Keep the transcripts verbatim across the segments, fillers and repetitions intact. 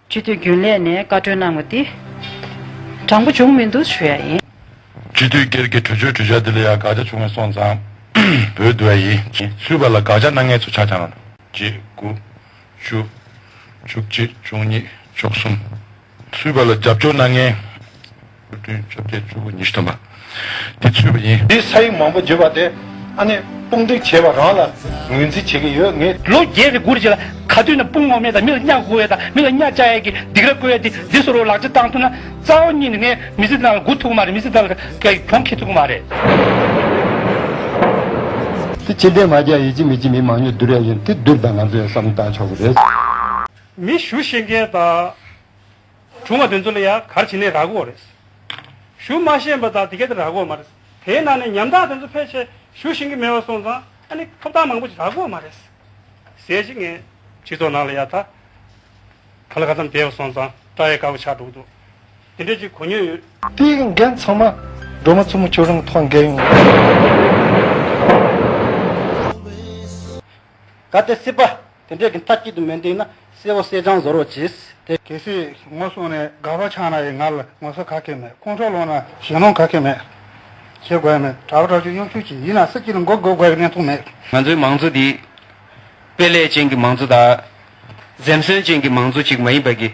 སྤྱི་འཐུས་རྒྱུན་ལས་ནས་བཀའ་འཁྲོལ་གནང་བ་དེ་དྲང་པོ་བྱུང་མི་འདུག་ཞུ་ཡ་ཡིན། སྤྱི་འཐུས་སྒེར་གྱི་གྲོས་ཆོད་གྲོས་འཆར་དེ་ལ་ཡང་དགག་བྱ་བྱུང་བ་སོང་ཙང་འབུལ་འདོད་ཡིན། ཚུད་པ་ལ་དགག་བྱ་གནང་མཁན་ཚོ་ཆ་ཚང་རང་། གཅིག་དགུ། བཅུ། བཅུ་གཅིག་བཅུ་གཉིས། བཅུ་གསུམ། ཚུད་པ་ལ་རྒྱབ་སྐྱོར་གནང་མཁན། བཅོ་བརྒྱད་བཅུ་དགུ་ཉི་ཤུ་ཐམ་པ། དེ་ཚུད་པ་ཡིན། འདི་ས་ཡིག་མང་པོ་བརྗོད་པ་དེ་ཨ་ནི་དཔུང་སྒྲིག་བྱས་པ་རང་ལ་ངོས་འཛིན་བྱེད་ཀྱི་ཡོད། ངས་ལོ་བརྒྱད་རེ་དགུ་རེ་ཅིག་ལ་ག་དུས་ན་དཔུང་ངོམ་ཡས་དང་མི་ལ་གཉའ་དགོས་ཡས་དང་མི་ལ་གཉའ་བཅག་ཡས་ཀྱི་སྡིགས་ར་བསྐུལ་ཡས་དེ་འདི་སོ་རོ་ལག་ཆ་བཏང་ཐུབ་ན་རྩ་བ་ཉིད་ནས་ངས་མི་ཚེ་ནང་ལ་སྒུག་ཐུབ་ཀྱི་མ་རེད། མི་ཚེ་ནང་ལ་གྱོང་ཁེ་ཐུབ་ཀྱི་མ་རེད། དེ་ཕྱི་བལྟས་མ་རྒྱག་ཡིད་ཆེས་མི་བྱེད་མི་མང་ཉུང་བསྡུར་ཡས་ཡིན། དེ་བསྡུར་དང་ང་ཚོས་བསམ་བློ་བཏང་ཆོག་གི་རེད། མི་ཞུ་ཤེས་མཁན་དང་། གྲུང་བ་དེ་ཚོ་ལ་ཡང་ག་རེ་བྱེད་ནས་རག་གི་ཡོད་རེད། ཞུ་མ་ཤེས་པ་དང་དེ་ག་དེ་རག་གི་ཡོད་མ་རེད། དེའི་ནང་ནས་ཉམ་ཐག་དེ་ཚོ་ཕལ་ཆེར་ཞུ་ཤེས་ཀྱི་མེད་པ་སོང་ཙང་ཨ་ནི་ཐོབ་ཐང་མང་པོ་ཞིག་རག་གི་ཡོད་མ་རེད། ཟེར་ཞིག་ངས་སྤྱི་ཚོགས་ནང་ལ་ཡ་ད་ག་ལ་ག་ཙམ་བསྡད་པ་སོང་ཙང་བཀྲ་ཡས་དཀར་པོ་ཆགས་འགྲོ་གི་འདུག་དེ་འདྲས་ཅིག་གོ་མྱོང་ཡོད། དེའི་འགན་ཚང་མ་སྒྲོལ་མ་མཚོ་མོ་ཁྱོད་རང་ཐོག་འགེལ་ཡོང་། གལ་ཏེ་སྲིད་པ། དེ་འདྲས་ཀྱི་མཐའ་གཅིག་ཏུ་མི་འདུག་ན་གསལ་པོ་གསལ་རྐྱང་བཟོ་རོགས་གྱིས། དེ་གལ་སྲིད་ངོ་སོང་ནས་དགག་པ་ཆགས་ན་ཡང་ང་ལ་ངོ་ཚ་ག་གེ་མེད། ཁོང་ཁྲོ་ལངས་ན་ཞེད་སྣང་ག་གེ་མེད། བྱེད་དགོས་མེད། དྲག་པོ་དྲག་སྤྱོད་གཡོ་སྒྱུ་ཅིག་ཡིན་ན་ས་སྐྱིད་ལ་མགོ་སྒུར་དགོས་ཀྱི་གནས་ཐུག་མེད། ང་ཚོའི་མང་གཙོ་འདི་དཔེ་ལེགས་ཅན་གྱི་མང་གཙོ་དང་འཛེམ་ཟོན་ཅན་གྱི་མང་གཙོ་ཅིག་མ་ཡིན་པ་གི།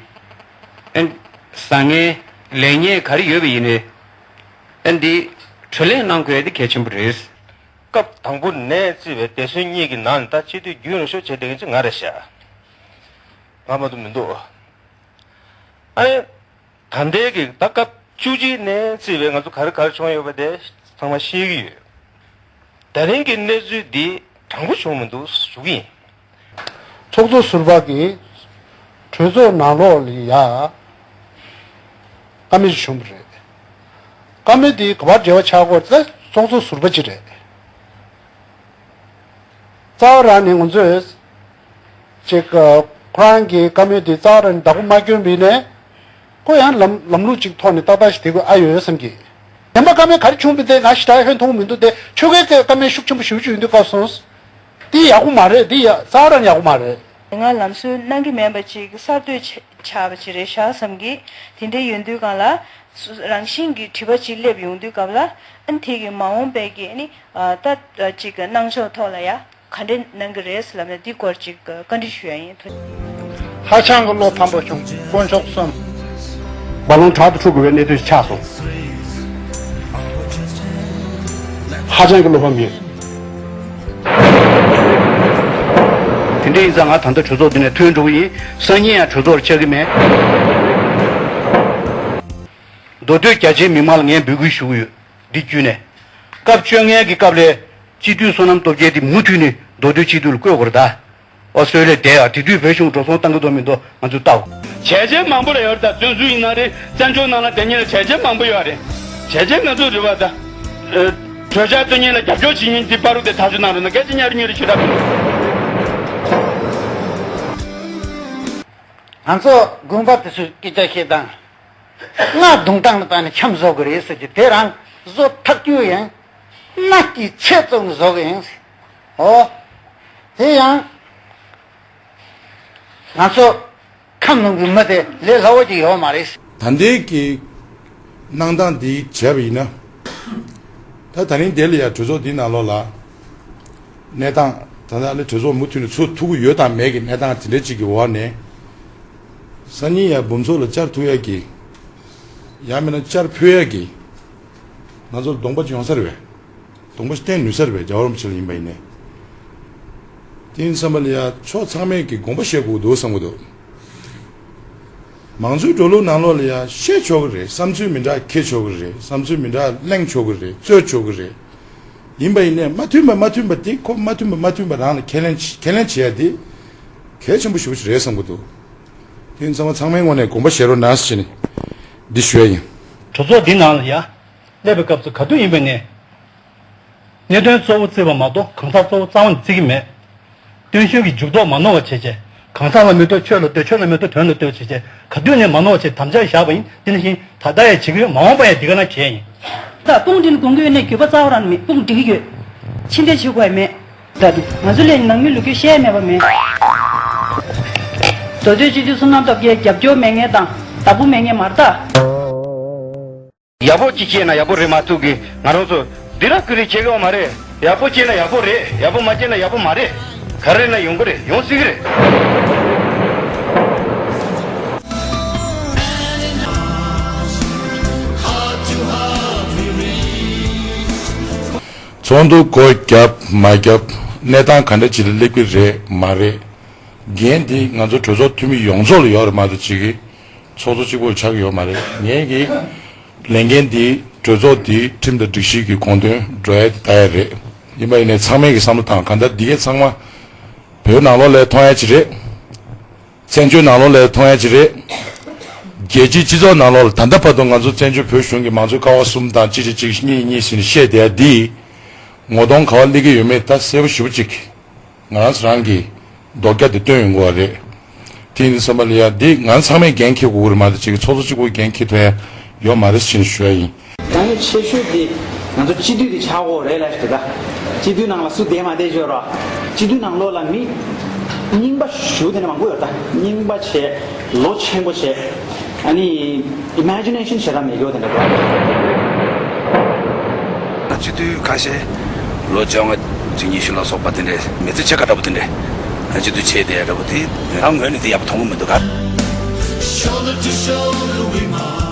ཨན། བཟང་ངན་ལེགས་ཉེས་ག་རེ་ཡོད་པ་ཡིན་ནའི། ཨན་འདི་གྲོས་གླེང་གནང་དགོས་ཡ་དེ་གལ་ཆེན་པོ་རེད། སྐབས་དང་པོ་ནས་བརྩིས་པའི་འདས་གསོན་གཉིས་ཀྱི་ནང་ནས་ད་སྤྱི་འཐུས་རྒྱུན་རིང་ཤོས་བྱས་བསྡད་མཁན་ཅིག་ང་རེད་ཤག་ང་མ་གཏོགས་མི་འདུག་ཨ་ནི། ད་ལྟའི་གི་ད་སྐབས་བཅུ་གཅིག་ནས་བརྩིས་པའི་ང་ཚོ་ག་རེ་ག་རེ་བྱུང་ཡོད་པ་དེ་ཚང་མ་ཤེས་ཀྱི་ཡོད། ད་རིང་གི་གནས་ཚུལ་འདི་དྲང་པོ་བྱུང་མི་འདུག་ཞུ་གི་ཡིན། ཚོགས་གཙོ་ཟུར་པ་གིས་གྲོས་ཚོགས་ནང་ལོགས་ལ་ཡ་བཀའ་མོལ་ཞིག་བྱུང་བ་རེད། བཀའ་མོལ་དེ་ག་པར་འབྲེལ་བ་ཆགས་ཀྱི་ཡོད་རེད་ཟེར་ན་ཚོགས་གཙོ་ཟུར་པ་ཅིག་རེད། རྩ་བ་རང་ནས་ང་ཚོས་ཅིག་ཁོ་རང་གི་བཀའ་མོལ་དེ་རྩ་བ་རང་ནས་བདག་པོ་མ་བསྐྱོན་པ་ཡིན་ནའི། ཁོ་ཡང་ལམ་ལམ་ལུགས་ཅིག་ཐོག་ནས་ཏག་ཏག་ཞིག་བསྡད་དགོས་ཨ་ཡོད་བསམ་གི། བདེན་པ་བཀའ་མོལ་ག་རེ་བྱུང་བ་དེ་ང་ཞེ་དྲག་ཧོན་མཐོང་གི་མི་འདུག་དེ་ཆོལ་ཁའི་བཀའ་མོལ་ཤུགས་ཆེན་པོ་ཞེ་པོ་ཅིག་ཡོང་དུས་སྐབས་སོང་། དེ་ཡག་པོ་མ་རེད། དེ་ཡ་རྩ་བ་རང་ཡག་པོ་མ་རེད། ང་ལམ་སྲོལ་གནང་གི་མེད་པ་ཅིག་གསར་གཏོད་ཆ་ཆགས་པ་ཅིག་རེད་ཤག་བསམ་གི། དེ་འདྲ་ཡོང་དུས་སྒང་ལ་སུ་རང་བཞིན་གྱི་དྲི་བ་ཅིག་སླེབས་ཡོང་དུས་སྐབས་ལ་ཨ་ནི་དེ་གི་མ་འོངས་པའི་གི་ཨ་ནི་ད་ཅིག་གི་གནང་ཕྱོགས་ཐོག་ལ་ཡ། ག་འདྲ་གནང་གི་རེད་ལབ་ན་འདི་སྐོར་ཅིག་བཀའ་འདྲི་ཞུ་ཡ་ཡིན། ཧ་ཅང་གི་བློ་ཕམ་པོ་བྱུང་། དཀོན་མཆོག་གསུམ། རྦ་ཀློང་དྲག་ཏུ་འཁྲུག་དགོས་པའི་གནད་དོན་ཞིག་ཆགས་སོང་། ཧ་ཅང་གི་བློ་ཕམ་ཡོད། དེ་འདྲ་ཡིན་ཙང་ང་ད་ལྟ་གྲོས་ཚོགས་འདི་ནས་ཐོན་འགྲོ་གི་ཡིན། སང་ཉིན་ཡང་གྲོས་ཚོགས་ལ་བཅར་གི་མེད། མདོ་སྟོད་རྒྱ་ཆེའི་མི་མང་ལ་ངས་འབོད་སྐུལ་ཞུ་གི་ཡོད། འདི་བརྒྱུད་ནས། སྐབས་བཅོ་ལྔའི་གི་སྐབས་ལ། སྤྱི་འཐུས་བསོད་ནམས་སྟོབས་རྒྱལ་དེ་མུ་མཐུད་ནས་མདོ་སྟོད་སྤྱི་འཐུས་ལ་བསྐོས་དགོས་རེད་ད། ཨོ་སི་ཀྲོ་ལི་ཡ་བསྡད་ཡ་དེ་དུས་བོད་གཞུང་འགྲོ་སོང་བཏང་གི་འདུག་མི་འདུག་ང་ཚོས་བལྟ་དགོས། བྱས་རྗེས་མང་པོ་ལ་ཡོད་རེད་ད། བཙོན་ཟུར་ཡིན་ན་རེད། བཙན་བྱོལ་ནང་ལ་བསྡད་མཁན་ལ་བྱས་རྗེས་མང་པོ་ཡོད་རེད། བྱས་རྗེས་ང་ཚོ་རེད་བ་ད། ཨ། གྲོས་འཆར་བཏོན་མཁན་ལ་རྒྱབ་སྐྱོར་བྱེད་མཁན་དེ་བར་དུ་དེ་ཐག་གཅོད་གནང་རོགས་གནང་། སྐད་ཆ་ཉར་ཉོར་བྱེད་རབས་མི་འདུག་ང་ཚོ་དགོན་པ་དེ་ཚོའི་སྐད་ཆ་བཤད་སྟངས། རྔ་རྡུང་སྟངས་ལ་བལྟས་ནས་འཆམ་བཟོ་གི་རེད་ཟེར་གྱི་དེ་རང་བཟོ་ཐག་ཆོད་ཡིན། རྔ་སྐྱེས་ཆེ་བཙོང་བཟོ་གི་ཡིན། འོ། དེ་ཡང་། ང་ཚོ་ཁམས་ལུང་གི་མི་དེ་ལས་སླ་བོ་ཅིག་ཡོད་མ་རེད། ད་ལྟའི་གི་གནང་སྟངས་འདི་བྱས་པ་ཡིན་ན། ད་ད་རིང་འདི་ལ་ཡ་གྲོས་ཚོགས་འདི་ནང་ལོགས་ལ། གནས་སྟངས་ད་ལྟ་ནི་གྲོས་ཚོགས་མུ་མཐུད་ནས་ཚུགས་ཐུབ་ཀྱི་ཡོད་དང་མེད་ཀྱི་གནས་སྟངས་དེ་འདྲ་ཅིག་གི་འོག་ནས། སང་ཉིན་ཡང་འབུམ་ཚོགས་ལ་བཅར་ཐུབ་ཡ་གི། ཡང་མིན་ན་བཅར་ཕོད་ཡ་གི། ང་ཚོར་གདོང་པ་ཅིག་ཡོང་ས་རེད་པས། གདོང་པ་ཞིག་བསྟན་ནུས་ས་རེད་པས། རྒྱལ་བ་རིན་པོ་ཆེ་ལ་ཡིན་པ་ཡིན་ནའི། དེ་ཡིན་ཙམ་པ་ལ་ཡ་ཕྱོགས་ཚང་མས་ཀྱི་དགོངས་པ་བཞེས་དགོས་འདུག་བསམ་གྱི་འདུག་མང་གཙོའི་འགྲོ་ལུགས་ནང་ལོགས་ལ་ཡ་བཤད་ཆོག་གི་རེད། བསམ་ཚུལ་མི་འདྲ་འཁྱེར་ཆོག་གི་རེད། བསམ་ཚུལ་མི་འདྲ་གླེང་ཆོག་གི་རེད། རྩོད་ཆོག་གི་རེད། ཡིན་པ་ཡིན་ནའི་མ་མཐུན་པ་མ་མཐུན་པ་དེ་ཁོ་མ་མཐུན་པ་མ་མཐུན་པ་རང་ལ་ཁས་ལེན་ཁས་ལེན་བྱེད་ཡ་དེ་གལ་ཆེན་པོ་ཞེ་པོ་ཞིག་རེད་བསམ་གྱི་འདུག་དེ་ཡིན་ཙང་མ་ཚང་མའི་ངོས་ནས་དགོངས་པ་བཞེས་རོགས་གནང་ཟེར་ནས་འདི་ཞུ་ཡ་ཡིན། གྲོས་ཚོགས་འདི་ནང་ལ་ཡ། སླེབས་པའི་སྐབས་སུ་ག་དུས་ཡིན་པ་ནས། གནད་དོན་གཙོ་བོ་བརྩིས་པ་མ་གཏོགས་གང་ཟག་གཙོ་བོ་རྩ་བ་ནས་བརྩི་གི་མེད། སྟོན་གཞོན་གྱི་འཇུག་ལྡོག་མ་ནོར་བ་བྱས་བྱས། གང་ཟག་ལ་མི་ལྟོས་ཆོས་ལ་ལྟོས། ཆོས་ལ་མི་ལྟོས་དོན་ལ་ལྟོས་བྱས་བྱས། ག་དུས་ནས་མ་ནོར་བ་བྱས་དམ་བཅའ་བཞག་པ་ཡིན། དེ་ནང་བཞིན་ད་ལྟ་ཡང་བྱེད་ཀྱི་ཡོད། མ་འོངས་པ་ཡང་འདི་ག་ནང་བྱེད་ཡིན། ད་དཔུང་སྒྲིག་དགོངས་ཀྱི་ཡོད་ནས་འགྱོད་པ་རྩ་བ་རང་མེད། དཔུང་སྒྲིག་གི་ཡོད། ཕྱི་འབྲེལ་བྱེད་དགོས་མེད། ད་དུ་ང་ཚོ་ལས་ནང་མི་ལོ་རྒྱུས་བཤད་མེད་པ་མེད། མདོ་སྟོད་སྤྱི་འཐུས་བསོད་ནམས་སྟོབས་རྒྱལ་རྒྱབ་སྐྱོར་མེད་མཁན་དང་བདག་པོ་མེད་མཁན་མ་རེད་ད། ཡག་པོ་ཅིག་བྱས་ན་ཡག་པོ་རེད་མ་གཏོགས་ཀི་ང་རང་ཚོ་འདི་ར་ཀུ་རེ་བྱེད་ཀྱི་ཡོད་མ་རེད། ཡག་པོ་བྱས་ན་ཡག་པོ་རེད། ཡག་པོ་མ་བྱས་ན་ཡག་པོ་མ་རེད། ག་རེ་ན་ཡོང་གི་རེད། ཡོང་སྲིད་ཀྱི་རེད། ཚོགས་འདུ་སྒོ་བརྒྱབ་མ་བརྒྱབ་གནས་སྟངས་ག་འདྲ་ཅིག་ལ་སླེབས་ཀྱི་རེད་མ་རེད། འགན་འདི་ང་ཚོ་གྲོས་ཚོགས་འཐུས་མི་ཡོངས་རྫོགས་ལ་ཡོད་རེད་མ་གཏོགས་ཅིག་གི་ཚོགས་གཙོ་གཅིག་པོ་ཆགས་ཀྱི་ཡོད་མ་རེད། ངས་ཀྱི་ལས་འགན་འདི་གྲོས་ཚོགས་འདི་ཁྲིམས་དང་སྒྲིག་གཞི་གི་དགོངས་དོན་འགྲོ་ཡ་དེ་ལྟ་ཡ་རེད། ཡིན་པ་ཡིན་ནའི་ཚང་མས་ཀྱི་བསམ་བློ་བཏང་གང་ལྟར་འདི་གའི་ཚང་མ་བོད་ནང་ལོགས་ལ་མཐོང་ཡ་ཅིག་རེད། བཙན་བྱོལ་ནང་ལོགས་ལ་མཐོང་ཡ་ཅིག་རེད། རྒྱལ་སྤྱིའི་སྤྱི་ཚོགས་ནང་ལོགས་ལ་ད་ལྟ་བར་དུ་ང་ཚོ་བཙན་བྱོལ་བོད་གཞུང་གི་མང་གཙོའི་ཀ་བ་གསུམ་དང་གཅིག་གཅིག་གཅིག་གཉིས་གཉིས་ཟེར་ནས་བཤད་བསྡད་ཡ་འདི་ངོ་གདོང་ག་བ་སླེབས་ཀྱི་ཡོད་མེད་ད་གསལ་པོ་ཞེ་པོ་ཅིག་ང་རང་ཚོ་རང་གིས་རྡོག་རྒྱ་དེ་བཏོན་ཡོང་གི་ཡོད་རེད། དེ་ཡིན་དུས་ཙམ་པ་ལ་ཡ་འདི་ང་ཚང་མས་འགན་འཁྱེར་དགོས་ཀྱི་རེད་མ་གཏོགས་ཅིག་གི་ཚོགས་གཙོ་གཅིག་པོས་འགན་འཁྱེར་ཐུབ་ཡ་ཡོད་མ་རེད་ཟེར་ནས་ཞུ་ཡ་ཡིན། དཀའ་ངལ་ཆེ་ཤོས་དེ་ང་ཚོ་སྤྱི་འཐུས་དེ་ཆགས་དགོས་རེད་ལབ་ཞུ་ད། སྤྱི་འཐུས་ནང་ལ་སུ་བསྡད་མ་བསྡད་ཤོད་རོགས། སྤྱི་འཐུས་ནང་ལོགས་ལ་མི་རྙིང་པ་ཞུ་དེ་འདྲ་མང་པོ་ཡོད་ད། རྙིང་པ་བྱས་ལོ་ཆེན་པོ་བྱས། ཨ་ནི་ཨི་མེ་ཇི་ནེ་ཤན་ཞེ་དྲག་མེད་རྒྱུ་དེ་འདྲ་འདུག་སྤྱི་འཐུས་ཁ་ཤས་ལོ་བཅོ་ལྔ་བཅུ་ཉི་ཤུ་ལ་སོགས་པ་དེ་འདྲས་མི་ཚེ་ཕྱེད་ཀ་འདྲ་པོ་དེ་འདྲས་སྤྱི་འཐུས་བྱས་བསྡད་འདྲ་པོ་དེ་ང་རང་ངོས་ནས་དེ་ཡག་པོ་མཐོང་གི་མི་འདུག་ག